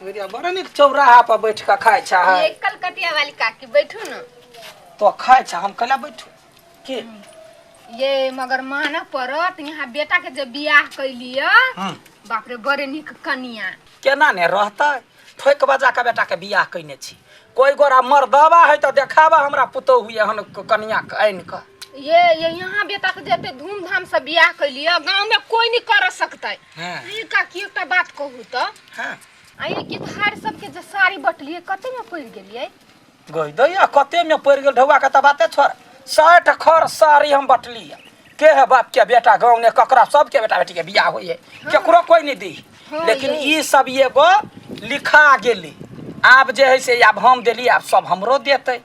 सूर्या बड़ नीक चौराहा पर बैठ कऽ खाइ छै। ये कलकतिया वाली काकी, बैठू न। तो खाइ छै, हम कैला बैठू के? ये मगर मानऽ पड़त, यहाँ बेटा के जे बियाह कैलिय, बाप रे, बड़े नीक कनिया। केना ने रहतै? ठोकि बजा कऽ बेटा के बियाह कैने छी। कोई गोरा मर्दबा है तऽ देखाबा हमरा पुतोहु एहन कनिया के आनि कऽ। ये यहाँ बेटा के जते धूमधाम से बियाह कैलिय, गांव में कोई नहीं कर सकतै। ई काकी, एकटा बात कहू तऽ? हाँ। आ ये गितहार सबके जे साड़ी बटलियै, कते में पड़ि गेलियै? गई दैया, कते में पड़ि गेल ढौआ के तऽ बाते छोड़। 60 खर साड़ी हम बटली। के है बाप के बेटा गाँव ने ककरा सबके बेटा बेटी के बियाह होइ है, केकरो कोई नहीं दी। लेकिन ई सब एगो लिखा गेली, आब जे है से आब हम देली, आब सब हमरो देतै।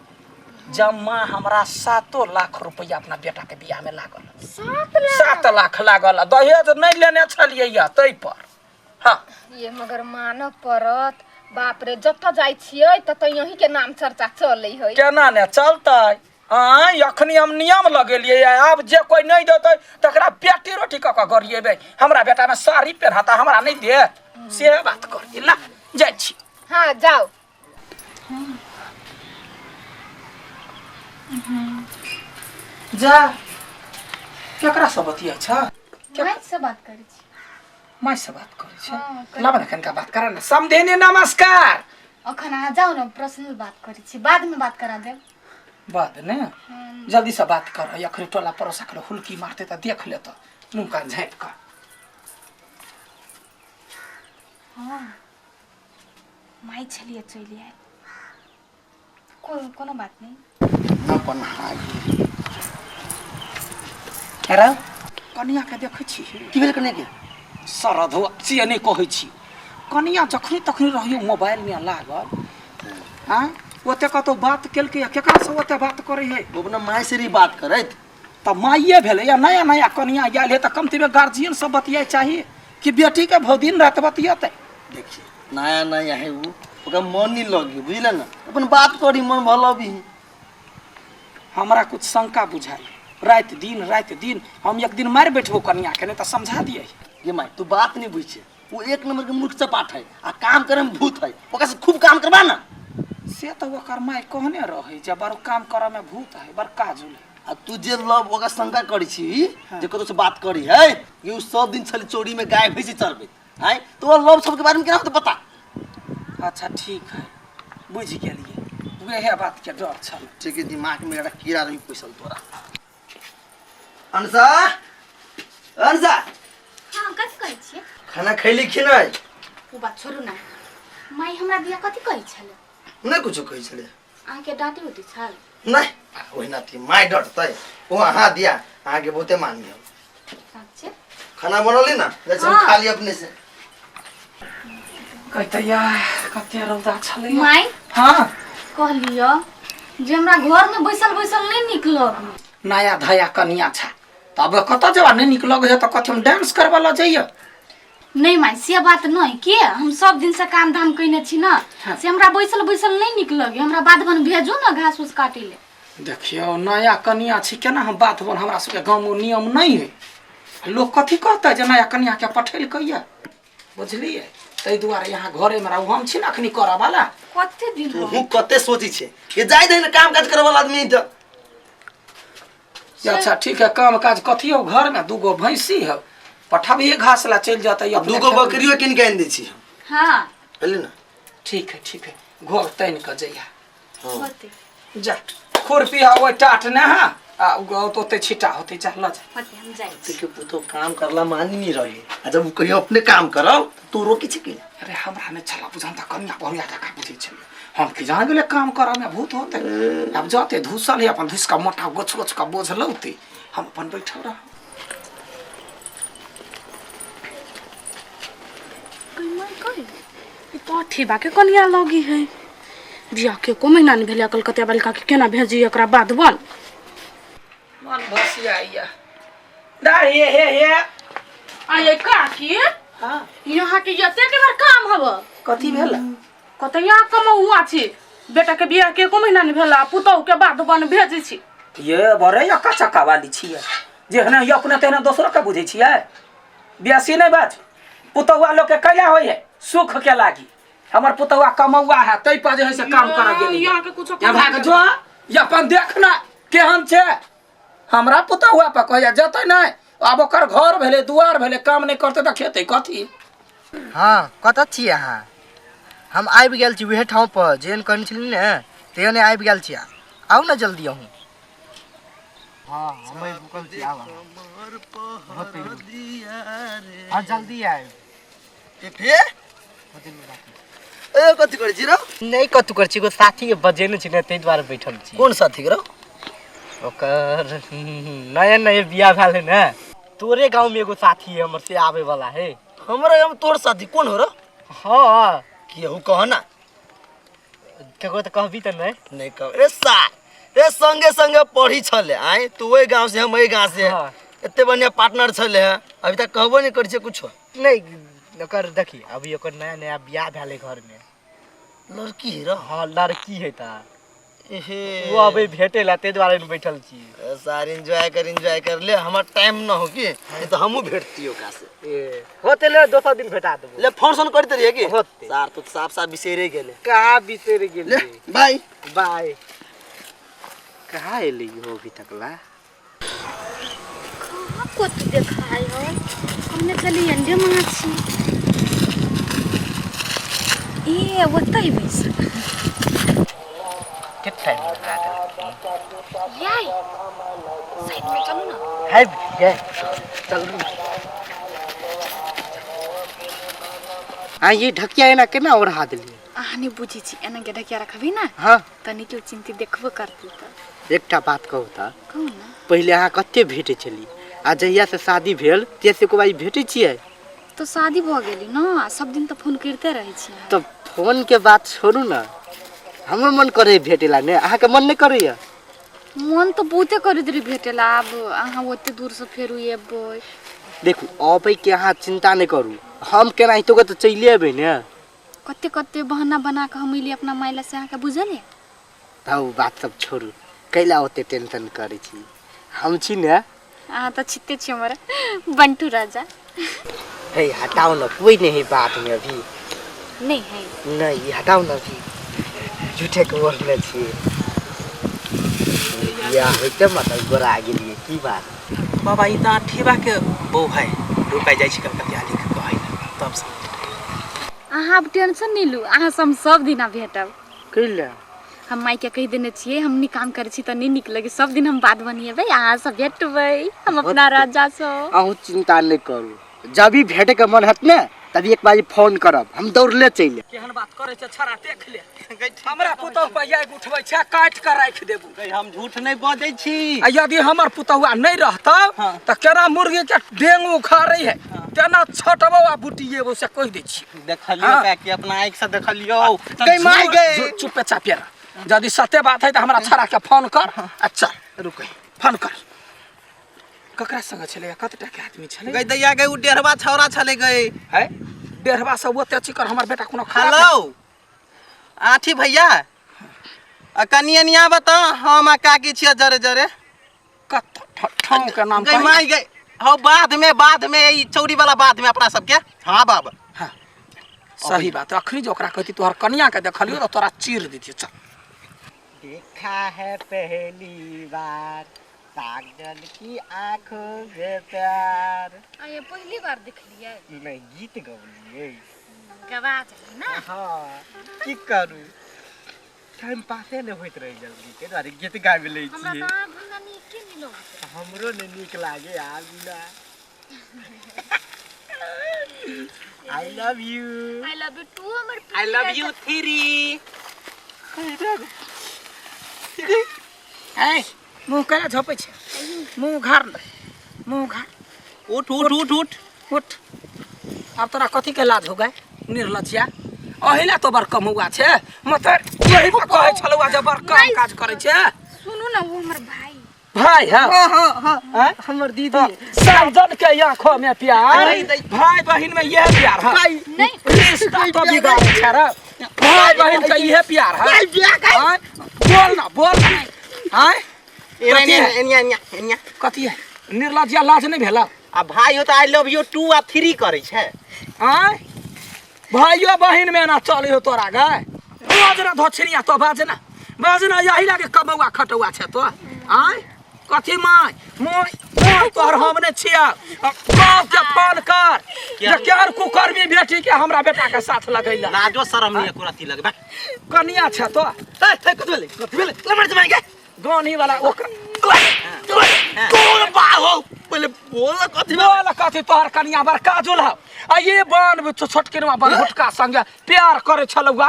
जमा हमरा 7 लाख रुपया अपना बेटा के बियाह में लागल। 7 लाख? 7 लाख लागल। दहेज नहीं लेने छलियै या ताहि पर। हाँ। ये मगर मानऽ पड़त, बाप रे, जतऽ जाइ छियै ततऽ यही के नाम चर्चा चलै है। केना ने चलतै? आँय, अखनी हम नियम लगेलियै, आब जे कोइ नहि देतै तकरा पेटी रोटी कऽ कऽ गरिएबै। हमरा बेटामे साड़ी पेन्हता, हमरा नहि देत, से बात कर। ला, जाइ छी। हाँ, जाओ। जा, केकरा से बतिया छ? माय से बात करै छी। माय से बात करै छै? हाँ, करै। लाबऽ ने, कनिका बात कर ने। समधेने, नमस्कार। अखन अहाँ जाउ ने, पर्सनल बात करै छी, बादमे बात करा देब। बाद ने, जल्दी से बात कर। अखनी टोला पड़ोसा के हुलकी मारते तऽ देख लेत, मुँह कान झाँपि कऽ। हाँ, माय छलियै, चलि आयल। कोनो बात नहि। अपन हाथ। अरे, कनिया के देखै छी? की भेल कनिया के? सरधो से नहि कहै छी, कनिया जखनी तखनी रहियो मोबाइल में लागल। हाँ, ओते कतौ बात केलकै या केकरा से ओते बात करै है? ओ अपना माय से रही बात करैत। तऽ माइए भेलै या नया नया कनिया आयल है, तऽ कमती में गार्जियन सब बतियाए चाही कि बेटी के भौ दिन रात बतियेतै? देखिए, नया नया है वो, ओकरा मन नहीं लगी, बुझले ना? अपन बात करी, मन भल भी। हमरा कुछ शंका बुझाइ, राति दिन राति दिन। हम एक दिन मारि बैठबो कनिया के, नहीं तऽ समझा दियै। ये माय, तू बात नहीं बुझे। वो एक नंबर के मूर्ख चपाट है आ काम करे में भूत है। ओकरा से खूब काम करबा ना। से तऽ ओकर माय कहने रहै जे बड़ काम करऽ में भूत है, बड़ काजुल है। आ तू जे लव ओकरा शंका करी छी जे कतौ से बात करी है, ये उ सब दिन छली चोरी में गाय भैंसी चरबैत है, तो वो लव सबके बारे में केना होतै पता? अच्छा, ठीक है, बुझि गेलियै। वएह बात के डर छल। ठीक है, दिमाग में एउटा कीड़ा रही पैसल तोरा। अनसा, अनसा। हाँ, कथी कहै छियै? खाना खैली कि नहीं? ओ बात छोड़ू ने, माय हमरा दिया कथी कहै छलै? नहीं कुछो कहै छलै। अहाँके डाँटी उटी छल? नहीं, ओहिना थी। माय डटतै? ओ अहाँ दिया अहाँके बहुते मानी हम। साँचे? खाना बनौली ना? जैसे हम खा ली अपने से। कहते या कते रौदा छलै। माय। हाँ। कहलियो जे हमरा घर में बैसल बैसल नहीं नीक लगे। नया धया कनिया छ, तब कतऽ जेबा? नहि नीक लगै है तऽ कथी हम डांस करबा लऽ जइयै? नहीं माय, से बात नहीं के हम सब दिन से काम धाम कइने छी ना। से हमरा बैसल बैसल नहीं नीक लगे, हमरा बाध बन भेजू ना घास उस काटे ले। देखियौ, नया कनिया छी, केना हम बात बन? हमरा सबके गाँवमे ओ नियम नहि है। लोक कथी कहतै जे नया कनियाके पठेलकै यऽ, बुझलियै? ताहि दुआरे यहाँ घरेमे रहू, हम छी ने अखनी करऽ वाला। कते दिन तू रहू? कते सोची छे ये, जाय दे ने, काम काज करे वाला आदमी त। अच्छा, ठीक है। काम काज कथी हो? घरमे दूगो भैंसी है, पठबिए घास ला, चलि जेतै अपने दूगो खेतमे। बकरियो कीन के आनि दै छी हम। बुझली ना? ठीक है, ठीक है, घोर तानि कऽ जइहा। होते। जा, खुरपी है ओहि टाट ने। हाँ, आ ओते छिटा होते, जा, लऽ जा। होते, हम जाइ छी। देखियो, पुतो काम करला मानी नहीं रही, आ जब कहियो अपने काम करब त तू रोकी छी की? अरे, हमरा नहि छला बुझन तऽ कनिया बहुरिया जकाँ बुझै छलियै हम। की जान गेलै काम करऽ मे भूत होते। आब जते धूसल है, अपन धुसि कऽ मोटा गोछ गोछ कऽ बोझ लौते, हम अपन बैठल रहब। ई तो अठीबा के कनिया लगी है। बियाह के एको महीना नहीं भेलै, कलकतिया वाली काकी केना भेजी एकरा बाध बन? मन भसियाइया दा हे हे हे। आये काकी। हाँ। यहाँ के जते के बार काम हब। कथी भेल? कते यहाँ कमौआ छी, बेटा के बियाह के एको महीना नहीं भेला, पुतहु के बाध बन भेजै छी। ये बड़े अक्का चक्का वाली छियै, जेहने ये अपने तेहने दोसरो के बुझै छियै। बेसी नहि बाज। पुतहुआ लोक के कैला होइ है सुख के लागी। हमर पुतौआ कमौआ है तै पर जे है से काम करऽ गेली यहाँ के कुछो या भाग जो या अपन देख ना केहन छै हमरा पुतौआ पर कहैया जेतै नहि आब ओकर घर भेलै दुआर भेलै काम नहि करतै तऽ खेतै कथी। हँ, कतऽ छी अहाँ? हम आबि गेल छी उहे ठाउँ पर जेहन कहने छली ने तेहने आबि गेल छी। आउ ने जल्दी अहूँ। हँ, हम रुकल छी, आउ अहाँ। हँ, जल्दी आयब। ए कथी करै छी रौ? नहि कतहु करै छी, एगो साथीके बजेने छी ने ताहि दुआरे बैठल छी। कोन साथी के रौ? ओकर नया नया बियाह भेल है ने, तोरे गाँवमे एगो साथी है हमर, से आबै वाला है। हमरा गाँव में तोर साथी कोन हो रौ? हँ। केहू कह ना। ककरो तऽ कहबी तऽ नहि। नहीं कह रे सा रे, संगे संगे पढ़ी छले आय, तू ओहि गाँव से हम एहि गाँव से। हाँ। एते बढ़िया पार्टनर छले है, अभी तक कहबो नहीं करै छै कुछो। नहि, ओकर देखी अभी ओकर नया नया बियाह भेल है घरमे। लड़की है रौ? हँ, लड़की है तऽ एहे ओ अबै भेटे ला ताहि दुआरे बैठल छी। ए, सार एंजॉय कर, एंजॉय कर ले, हमर टाइम न हो की नहीं तो हमहूँ भेटती ओकरा से। ए होते ले दोसर दिन भेटा देबो। ले फोन सोन करते रहिए की? होते। सार तू साफ साफ बिसरे गेले। कहाँ बिसरि गेली? ले बाय बाय। कहाँ एली हो अभी तक ला? कहाँ कथी देखाय है? कहने चली अंडे माछी ए ओतै बैस। कते टाइम लगा देलकै? याई साइड में चलू ना। है ये चलू। हाँ, ये ढकिया एना केना ओढ़ा देलियै? अहाँ नहि बुझै छी, एना के ढकिया रखबी ना। हाँ। तनी केओ चिन्ती देखबो करती तऽ। एकटा बात कहू तऽ? कहू ना। पहिले अहाँ कते भेटै छलियै आ जहिया से शादी भेल ते से एको बारी भेटै छियै? तो शादी भऽ गेली न, आ सब दिन तऽ फोन करिते रहै छी। तऽ फोन के बात छोड़ू ने, हमरो मन करे भेटे ला ने, अहाँके मन नहि करैया? मन तऽ बहुते करैत रही भेटेला, आब अहाँ ओते दूर से फेरू एबै। देखू, अबै के अहाँ चिंता नहि करू, हम केनाहितो के तऽ चलिए अयबै ने। कते कते बहाना बना कऽ हम एली अपना माय लए, से अहाँके बुझल है? तऽ ओ बात सब छोड़ू, कैला ओते टेंशन करै छी, हम छी ने। अहाँ तऽ छिते छी हमर बंटू राजा। हे हटाओ ना, कोई नहीं है बात में अभी। नहीं है? नहीं, ये हटाओ ना, अभी झूठे के ओढ़ने छियै। बियाह होइते मतलब गोरा गेलियै की बात? बाबा, ई तऽ अठीबा के बहू है, रुकाइ जाइ छी कलकतिया लिख कहै ला तब समझ। अहाँ आब टेंशन नहि लू, अहाँ से हम सब दिना भेटब। कैला? हम मायके कहि देने छियै, हम नीक काम करै छी तऽ नहि नीक लगे, सब दिन हम बात बनिएबै, अहाँ से भेटबै हम अपना राजा से। अहूँ चिंता नहीं करू, जब भी भेटे के मन हत ने तभी एक बार फोन करब, हम दौड़ले चलि आयब। केहन बात करै छै छड़ा, देख ले हमरा पुतहु पर आगि उठबै छै, काटि कऽ राखि देबू। गई, हम झूठ नहीं बजै छी। आ यदि हमर पुतहुआ नहीं रहतौ तऽ केना मुर्गी के डेंग उखाड़ै है तेना छटबौ आ बुटिएबौ, से कहि दै छी। देखलियो। हाँ। काकी, अपना आँखि से देखलियो। गई माय गई। चुपे चापे रह, यदि सत्य बात है तऽ हमरा छड़ा के फोन कर। अच्छा रुकै, फोन कर। ककरा संग छलै? कतेटा के आदमी छलै? गई दैया गई, उ डेढ़वा छौड़ा छलै गई। है डेढ़वा सब ओते चिकर हमर बेटा कोनो खराब है? हेलो आठी भैया, आ कनि एनिया बता, हम आ काकी छियै जरे जरे। कत ठाउँ के नाम गई कहि। माय गई, हौ बाद में, बाद में ई चौरी वाला बाद में अपना सबके। हाँ बाबा। सही बात, अखनी जे ओकरा कहती तोहर कनिया के देखलियो तऽ तोरा चीर दितियो। चल। देखा है पहली बार साजन की आंखों में प्यार। आ पहली बार देखलियै? नहीं, गीत गौलियै। गवा जाइ ना। हाँ, की करू, टाइम पासे नहि होइत रहै जल्दी, ताहि दुआरे गीत गाबि लै हमरा छियै। तऽ अहाँ बिना नीके नहि लगैत। हमरो नहि नीक लागे आ बिना। I love you. I love you too हमर। I love you three. है मुँह केना झपै छै? मुँह घार ले, मुँह घार। उठ उठ उठ उठ। उठ, आब तोरा कथी के लाज हो गए निर्लज्जिया? अहिला तो बड़ कमौआ छै, मतलब यही पर कहै छलौआ जे बड़ कम काज करै छै। सुनू ना, वो हमर भाई। भाई है? हाँ हाँ हाँ, हमर दीदी। साजन के आंखों में प्यार, भाई बहन में यह प्यार है। नहीं। रिश्ता तो बिगाड़े छै रे, भाई बहन के यह प्यार है। आँय? बोल ना, बोल ना। आँय? कथी है? Anyway anyway anyway. कथी है निर्लज्जिया, लाज नहीं भेला? आ भाई हो तऽ I love you two आ थ्री करै छै। आँय? भाइयो बहिन में ना चले हो तोरा गए बाजना धोछरिया तो बाजना बाजना यही लागे कमौआ खटौआ छै तो आय कथी my मोय मोय तोहर हम ने छिया बाप के फोन कर जे केहन कुकर्मी बेटी के हमरा बेटा के साथ लगैला लाजो शरम नहीं एको रत्ती लगबे कनिया छै तो ए ए कथि भेलै कथि भेलै लमर जमाई के गानी वाला ओकरा तोर बा हो पहिले बोल न कथि भेलै बोल कथी तोहर कनिया बड़का जुल हौ आ ये बन छोटकिनवा बनहुटका संगे प्यार करे छलौआ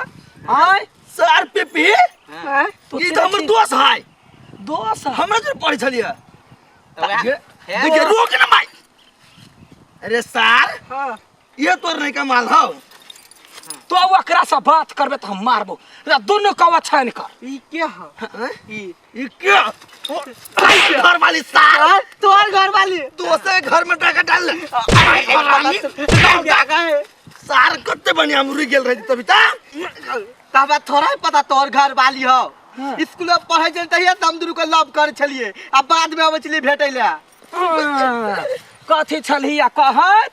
आय सर पीपी तू ई तऽ हमर दोस्त है दोस्त हौ। हमरा जोर पढ़ै छलियै वएह- देखिए रोक ना भाई अरे सार हाँ। ये तोर नहीं कमाल हौ तो ओकरा से बात करबे तऽ हम मारबो रे दुनू कौआ छानि कर ई के ह ई ई के घर वाली सार तोहर घर वाली दोस्त घर में टाका डाल ले सार कते बढ़िया हम रुक गेल रही तभी ता तहरा थोड़ा ही पता तोहर घर वाली हो स्कूल में पढ़े छल तहिया से हम दुनू के लव करे छलिए आ बाद में अबै छलिए भेटै ले हाँ, कथी छलही आ कहत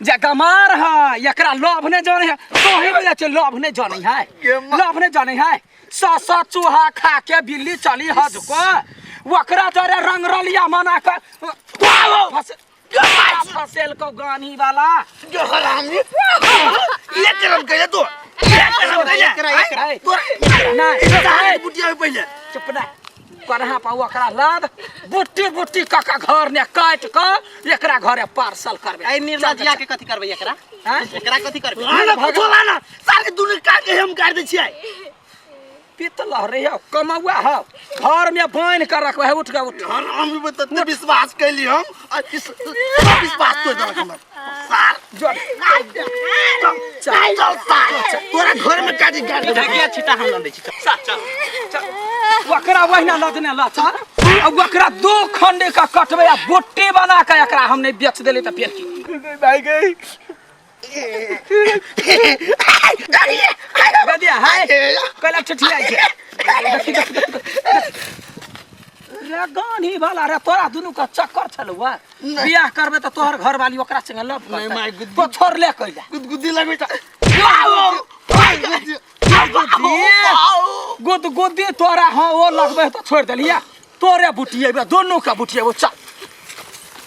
जे गमार है एकरा लोभ नहीं जाने है तोही बोले छै लोभ नहीं जाने है लोभ नहीं जाने है स स चूहा खा के बिल्ली चली हज को ओकरा जरे रंग रलिया मना कर फसेल को गानी वाला जो हरामी ये करम कइले तो ये करम कइले एकरा तोरा नहीं बुटिया में पहिले चुप ना करहा पा ओकरा लाद बुट्टी बुट्टी कका घर ने काट क एकरा घरे पार्सल करबे ए निर्लजिया के कथी करबै एकरा हैं? एकरा कथी करबै लाना कुछो लाना सारे दुनू काट के हम काट दै छियै पित्त लहरे हो कमौआ हो घर में बान्हि के रखबै उठ के उठ हरामी पे तते विश्वास कैली हम आ इस सब विश्वास तोड़ देलक हमर सार जो चल चल सार तोरा घर में काटी काट देबै। ढकिया छिटा हम दै छी चल चल ओकरा ओहिना लदने ल चल आ ओकरा दू खंड के कटबै आ बुट्टी बना के एकरा हम नहि बेच देली तऽ फेर की भाई गई बदिया हाय कैला ठिठियाइ छै देखी, देखी, देखी, देखी। रे गानी वाला रे तोरा दुनू के चक्कर छलौ आ बियाह करबे तऽ तोहर घरवाली ओकरा संगे लव नहीं, माय करतै गुद्दी। तो छोड़ ले कैला गुदगुदी लगै छ गुदगुदी। गुदगुदी तोरा हाँ ओ लगबे तऽ छोड़ देलिया तोरे बुटिएबे दुनू के बुटिएबो चल